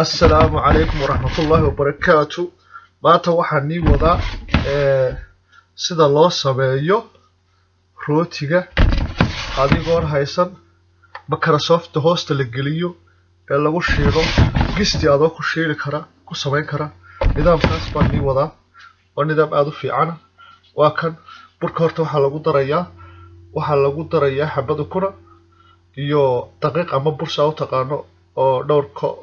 Assalaamu calaykum waraxmatullaahi wabarakaatu. Maanta waxaan nii wadaa sida loo sameeyo rootiga adigoon haysan Microsoft hoosta la geliyo ee lagu shiilo gisti, adoo ku shiili kara, ku samayn kara. Nidaamkaas baan nii wadaa, waa nidaam aada u fiicana. Waa kan burka. Horta waxaa lagu darayaa xabad ukuna iyo daqiiq ama bur saa u taqaano oo dhowr koob,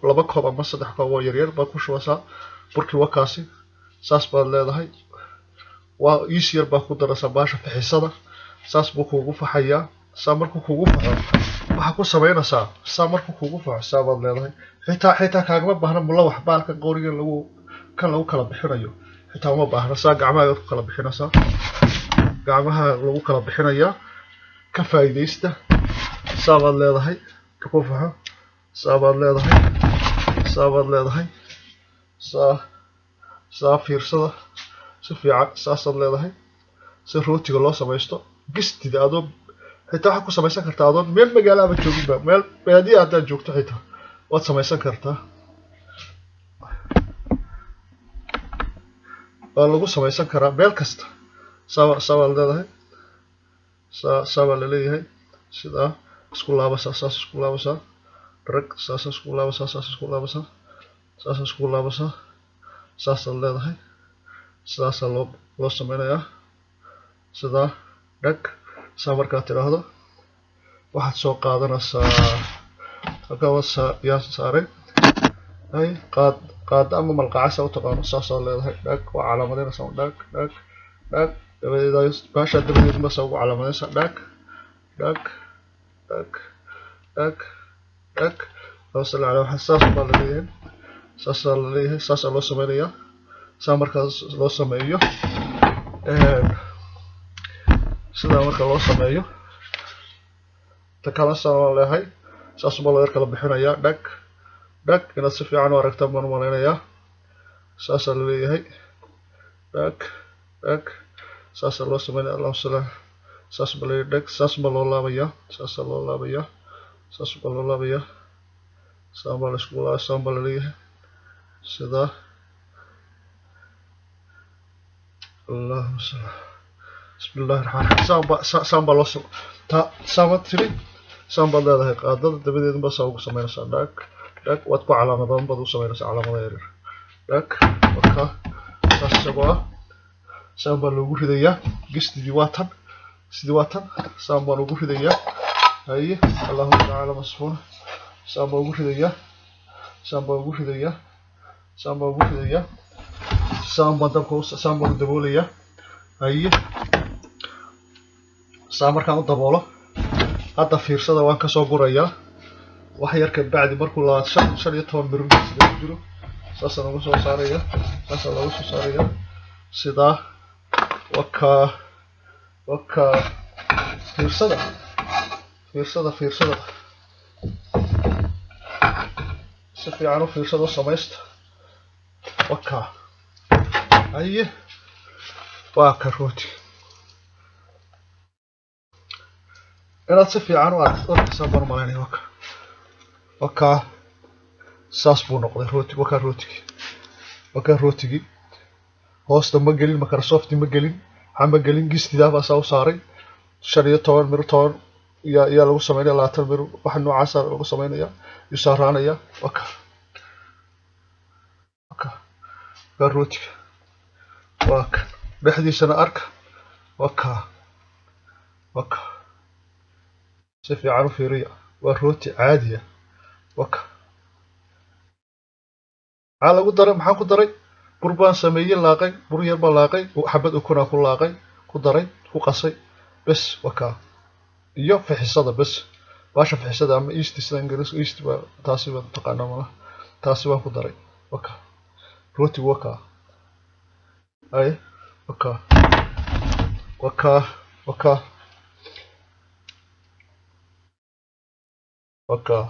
2 koob ama 3 koob oo yaryar baad ku shubaysaa burkii. Wakaasi saas baad leedahay. Waa yeast yar baa ku daraysaa, baasha fixisada. Saas buu kuugu faxayaa. Saa markuu kuugu faxo, waxaa ku samaynaysaa, saa markuu kuugu faxo, saa baad leedahay. Xitaa kaagama baahna mulawax, baalka qoriga lagu kan lagu kala bixinayo xitaa uma baahna. Saa gacmahaaga ku kala bixinaysaa, gacmaha lagu kala bixinayaa. Ka faa'iidaysta. Saa baad leedahay markuu faxo, saa baad leedahay, saa baad leedahay, saa saa. Fiirsada si fiican. Saasaad leedahay si rootiga loo samaysto gistida. Adoo xitaa waxaad ku samaysan kartaa adoon meel magaalaaba jooginba, meel baadiya haddaad joogto xitaa waad samaysan kartaa. Waa lagu samaysan karaa meel kasta. Saa saa baad leedahay, saa saa baa laleeyahay. Sidaa isku laabasaa, saas isku laabasaa, rag saasa isku laabasaa, saas isku laabasaa, saasa isku laabasaa, saasaad leedahay. Sidaasaa loo sameynayaa. Sidaa dhag saa markaad tidhaahdo, waxaad soo qaadanaysaa halkaa waa saa yaa saaray ay qaad qaado ama malqaca saa u taqaano. Saasaad leedahay, dhag. Waa calaamadeynaysaa, dhag dhag dhag. Dabadeed baashaa dabadeed baa saa ugu calaamadeynaysaa, dhag dhag dhag dhag dhag. Allahuma salli calaa Maxamed. Saas baa la leeyahay, saasaa la leeyahay, saasaa loo sameynayaa. Saa markaas loo sameeyo, sidaa marka loo sameeyo, ta kala saa loo leeyahay, saas baa loo yar kala bixinayaa, dhag dhag. Inaad si fiican u aragtaan baan u malaynayaa. Saasaa la leeyahay, dhag dhag, saasaa loo sameynaya. Allahuma salli, saas baa leeyahay, dhag. Saas baa loo laabayaa, saasaa loo laabayaa, saas baa loo laabayaa, saan baa la isku laabaya, saan baa la leeyahay sidaa. Allahuma salli, bismi illahi raxmaan raxiim. Saan baa saan baa loo ta saama tiri, saan baad leedahay. Qaadada dabadeed baa saa ugu samaynaysaa, dhag dhag. Waad ku calaamadan baad u samaynaysaa, calaamada yaryar, dhag. Marka saas isagoo ah saan baa loogu ridayaa gistidii. Waa tan, sidii waa tan, saan baan ugu ridayaa. Haye, allahuma tacaala masfuuna. Saan baan ugu ridayaa, saan baan ugu ridayaa, saan baan ugu ridayaa, saan baan dabka saan baan u daboolayaa. Haye, saa markaan u daboolo, hadda fiirsada, waan kasoo gurayaa wax yar ka bacdi markuu labaad 15 mirir sida ku jiro. Saasaan uga soo saaraya, saasaa looga soo saaraya sidaa. Wakaa, wakaa. Fiirsada, fiirsada, fiirsada si fiican u fiirsada u samaysta. Wakaa. Haye, waa ka rooti. Inaad si fiican u arkaysaan baan u malaynaya. Waka, wakaa, saas buu noqday rooti. Wakaa rootigii, wakaa rootigii. Hoosta ma gelin Microsoft, ma gelin, waxaa ma gelin. Gistidaa baa saa u saaray. 15 mir, 10 yaa lagu sameynaya, 20 mir, waxa noocaasa lagu sameynaya, yuu saaraanaya. Waka, waka, wakaa rootiga. Waa kan dhexdiisana arka. Wakaa, waka, si fiican u fiiriya. Waa rooti caadiya. Waka, maxaa lagu daray? Maxaan ku daray? Bur baan sameeyey, laaqay bur yar baan laaqay, xabad ukunaa ku laaqay, ku daray, ku qasay, bes. Wakaa iyo fixisada bes, baasha fixisada ama yeast, sida Ingiriiska yeast baa taasi baan taqaanaa malaha. Taasi baan ku daray. Waka rootigu, wakaa. Ay, wakaa, wakaa, wakaa, wakaa.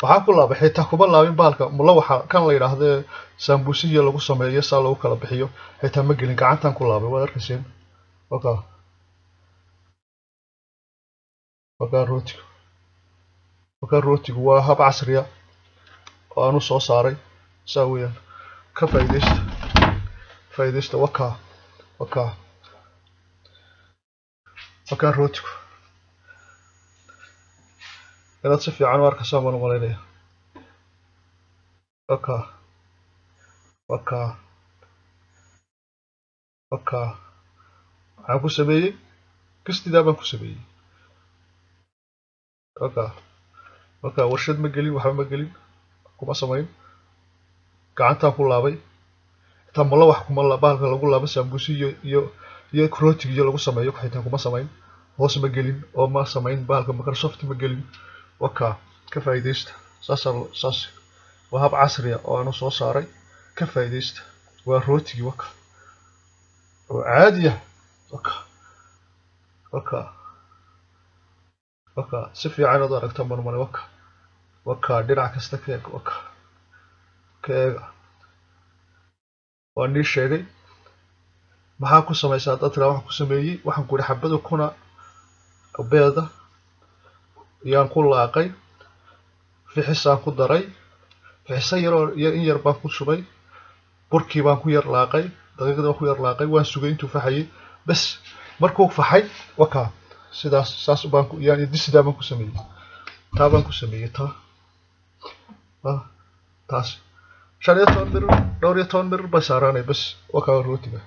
Waxaan ku laabay, xitaa kuma laabin bahalka mulawaxa kan la yidhaahdee saambuusihiya lagu sameeyo, saa lagu kala bixiyo, xitaa ma gelin. Gacantan ku laabay, waad arkayseen. Wakaa, wakaa rootigu, wakaa rootigu. Waa hab casriya. oo aanu soo saaray. Saa weeyaan. Ka faa'iidaysta, faa'iidaysta. Wakaa, wakaa, wakaa rootigu. Inaad si fiican u arkaysaan baan u malaynaya. Wakaa, wakaa, wakaa. Waxaan ku sameeyey kistidaa baan ku sameeyey. Wakaa, wakaa. Warshad ma gelin, waxba ma gelin, kuma samayn, gacantaan ku laabay. Xitaa mala wax kuma bahalka lagu laabo sambuusi iyo rootiga iyo lagu sameeyo xitaa kuma samayn. Hoos ma gelin oo ma samayn bahalka Microsoft ma gelin. Wakaa, ka faa'iidaysta. Saasaa, saas waa hab casri ah oo aanu soo saaray. Ka faa'iidaysta. Waa rootigii, waka, oo caadi ah. Waka, waka, waka. Si fiican aad u aragtaan baan umalay. Waka, waka. Dhinac kasta ka eeg. Waka, ka eega. Waa nii sheegay. Maxaa ku samaysaa haddaad tiraa waxaan ku sameeyey? Waxaan ku idhi xabada kuna beeda yaan ku laaqay, fixisaan ku daray, fixiso yaroo in yar baan ku shubay, burkii baan ku yar laaqay, daqiiqdii baan ku yar laaqay, waan sugay intuu faxayay. Bes, markuu faxay, wakaa sidaas. Saas baan ku yani disidaa baan ku sameeyey, taa baan ku sameeyey, taa taas 15 mirir, 14 mirir bay saaraanay. Bes, wakaa rootiga,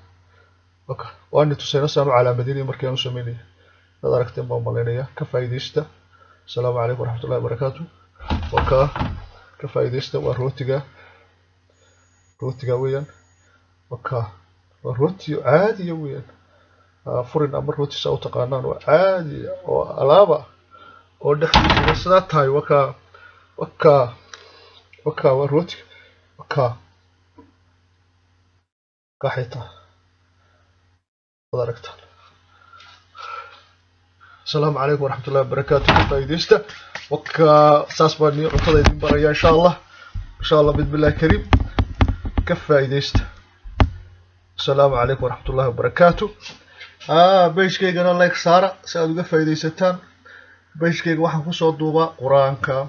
waka. Waani tusayna saan u calaamadinaya markii aan u sameynaya. Dad aragteen baan malaynaya. Ka faa'iidaysta. Asalaamu calaykum waraxmatullahi wabarakaatu. Wakaa, ka faa'iidaysta. Waa rootiga, rootiga weeyaan. Wakaa, waa rooti caadiya weeyaan. Furin ama rooti saa u taqaanaan oo caadiya oo alaaba oo dhexdiisa sidaa tahay. Wakaa, wakaa, wakaa. Waa rootiga, wakaa ka xitaa wad aragtaan. Asalaamu calaykum waraxmatullahi wabarakaatu. Ka faa'iidaysta. Wakaa, saas baan nii cuntada idin baraya, insha Allah, insha Allah, bismillahi kariim. Ka faa'iidaysta. Asalaamu calaykum waraxmatullahi wabarakaatu. Page-kaygana like saara si aad uga faa'iidaysataan. Page-kayga waxaan kusoo duubaa Qur-aanka,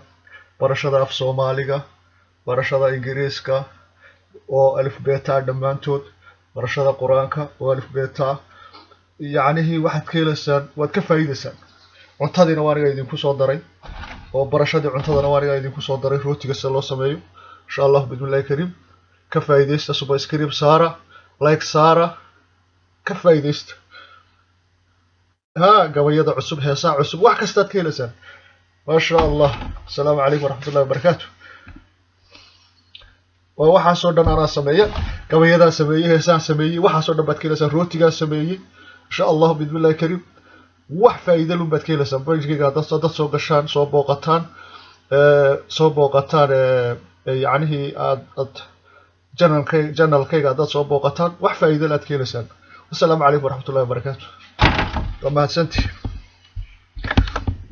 barashada af Soomaaliga, barashada Ingiriiska oo alifbeeta dhammaantood, barashada Qur-aanka oo alifbeeta. Yacnihii waxaad ka helaysaan, waad ka faa'iidaysaan. Cuntadiina waa aniga idinku soo daray oo barashadii cuntadana waa aniga idinku soo daray, rootiga sida loo sameeyo, insha Allah, bismillahi kariim. Ka faa'iidaysta. Subscribe saara, like saara, ka faa'iidaysta. Ha gabayada cusub, heesaha cusub, wax kastaad ka helaysaan, maasha Allah. Asalaamu calaykum waraxmatullahi wabarakaatu. Waa waxaasoo dhan anaa sameeya. Gabayadaa sameeyey, heesaan sameeyey, waxaasoo dhan baad ka helaysaan. Rootigaa sameeyey, insha Allah, bismillahi kariim. Wax faa'iido lun baad ka helaysaan page-kayga haddaad soo gashaan, soo booqataan, soo booqataan, yacnihii aad channel-kayga haddaad soo booqataan, wax faa'iido aad ka helaysaan. Wasalaamu calaykum waraxmatullahi wabarakaatu. Waa mahadsantihi.